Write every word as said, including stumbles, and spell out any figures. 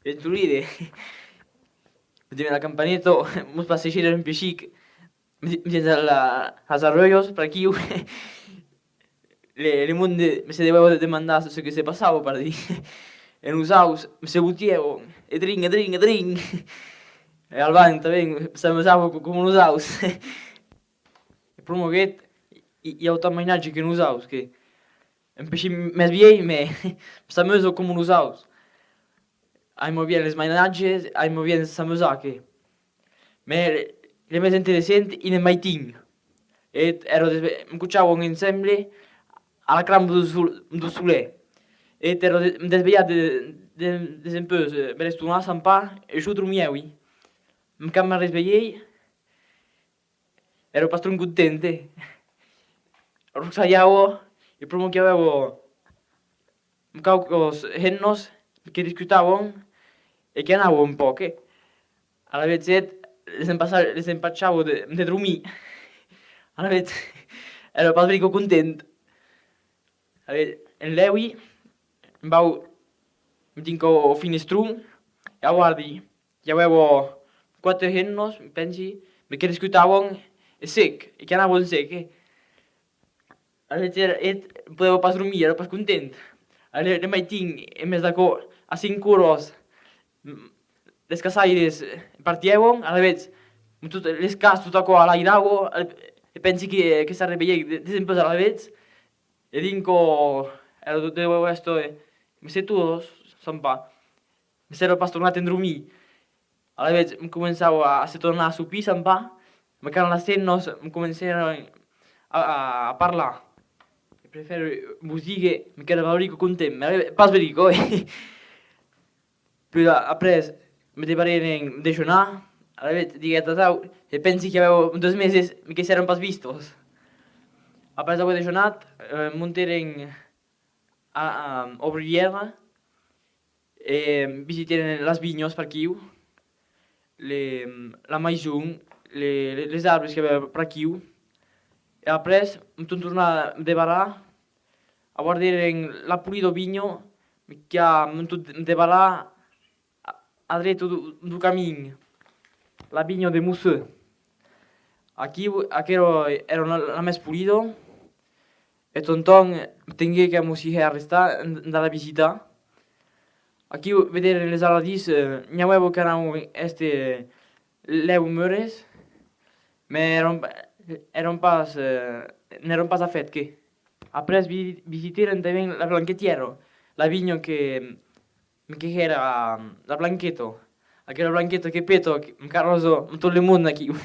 Ventolide. Dime la campaneta, mos passegèrem un pichic, dins la, las arreuas, per aquiu. Le, le monde me se devèva de demandar ce que se passava, per dire. E nosaus, me se botièvan, e drin, e drin, e drin. E Alban tanben s'amusava co-, coma nosaus. E promoguèt, i, i a autant mainatge que nosaus, que un pichic mès vielh, me s'amusa coma nosaus. Aima bien les mainatges, aima bien s'amusar, que. Me le, le mès interessent, i ne maitin. E èra desve-, me cochavan ensemble a la cramba deu sol-, deu solèr. E èra de-, desvelhat de, de, desempeus, eh, bèra estona, sap pas, e jo dromièvi. Quand me resvelhèi, èra pas tron content, eh. Roxalhava, e pr'amor qu'i avèva quauques hemnas que discutavan e que anavan un pauc, eh. Alavetz, eth les empassa-, les empachava de, de dromir. Alavetz, èra pas brica content. Alavetz, enlèvi, vau dinc au finestron e aguardi. I avèva quate hemnas, pensi, me que discutavan e sec, e que anavan sec, eh. Alavetz, eth podèva pas dromir, èra pas content. Alavetz, le maitin, en mès d'aquò, a cinc oras, mm, les caçaires, eh, partièvan, alavetz, tot, les cans, tot aquò alairava, e pensi que, que s'arrevelhèc de, desempeus alavetz, e dinc, èra de, de, de, me se tot, sap pas. Me s'èra pas tornat endromir. Alavetz, me començava a se tornar a sopir, sap pas, me quand las hemnas me comencèren a, a, a parlar. E prefèri vos díguer, me qu'èra pas brica content, me, pas brica, eh. Puèi, a-, après, me devarèren dejunar, alavetz, diguèt atau, e pensi qu'i avèva dos meses, me que s'èran pas vistos. Après aver dejunat, eh, montèrem a, a, a Aubrulièra, e visitèrem las vinhas per aquiu, le, la maison, le, le, les arbres que i avèva per aquiu. E après, me tot tornar devarar, aguardèrem la polida vinha qu'i a tot devarar a, a dreta deu, deu camin, la vinha de Mossur. Aquiu, aquera èra la, la mès polida, e tonton me tenguec a mossir a restar en, en la visita. Aquiu vedèrem les aladís, eh, n'i avèva qu'anavan èster lèu mures, mès èran, èran pas, eh, n'èran pas a fèt que. Après vi-, visitèrem tanben la Blanquetièra, la vinha que, me que hèra la Blanqueta, aquera Blanqueta que peta, que, qu'arròsa tot le monde aquiu.